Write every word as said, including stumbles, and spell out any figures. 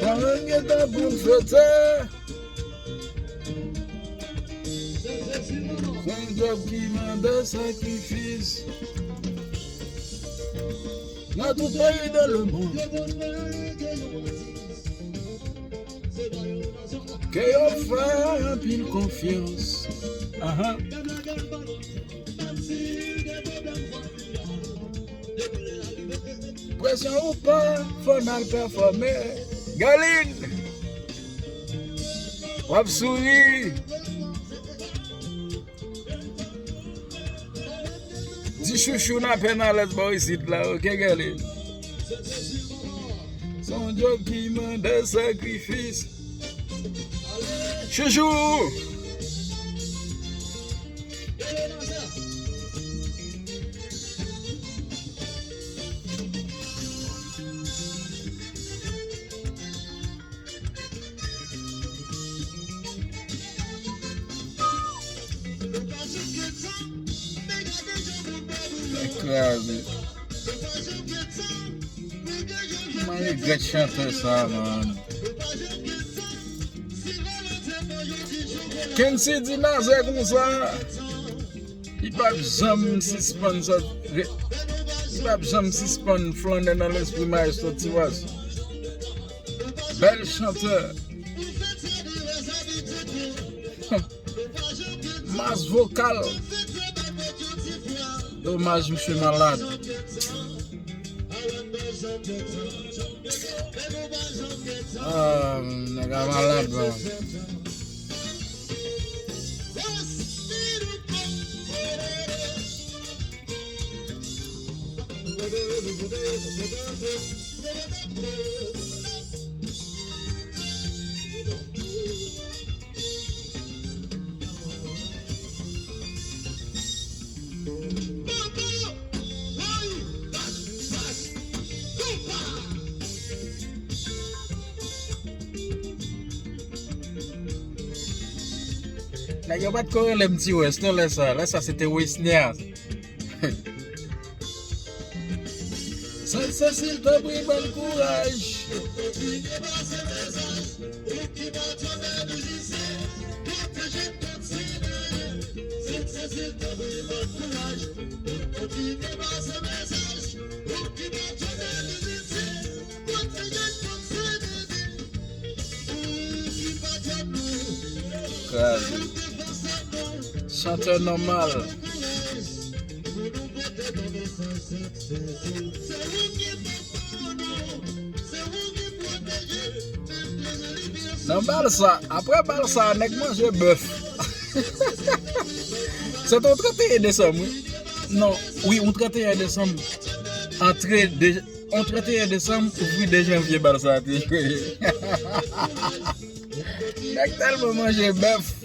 Paran gentan pou n fete. Se yon djòb ki mande sakrifis. Nan tout peyi de le mond. Ke yo fè anpil konfyans. Ahan. Presyon ou pa, fò n al pèfòme. Galin! W ap souri. Di chouchou n apèn alèz bò isit la, oke, Galin? Se yon djòb ki mande sakrifis. Chouchou! Kraze. Mwen regrèt chantè sa, man. Kency di Nazè konsa. Li p ap janm sispann sòt, li p ap janm sispann flannen nan lespri Maestro Tiwas. Bèl chantè. Mas vokal. Domaj, misye malad. Ah, nèg la malad, man. Nèg yo pa t ko rele m Ti Wès, non, lè sa. Lè sa, se te Wesner. Sent Sesil, tanpri, ban n kouraj. Kraze. Chantè nòmal. Nan bal sa, apre bal sa, nèg manje bèf. Se te yon trannteyen desanm, wi. Non, wi, yon trannteyen desanm. Antre de, yon trannteyen desanm, ouvri de janvye bal sa te jwe. Nèg tèlman manje bèf.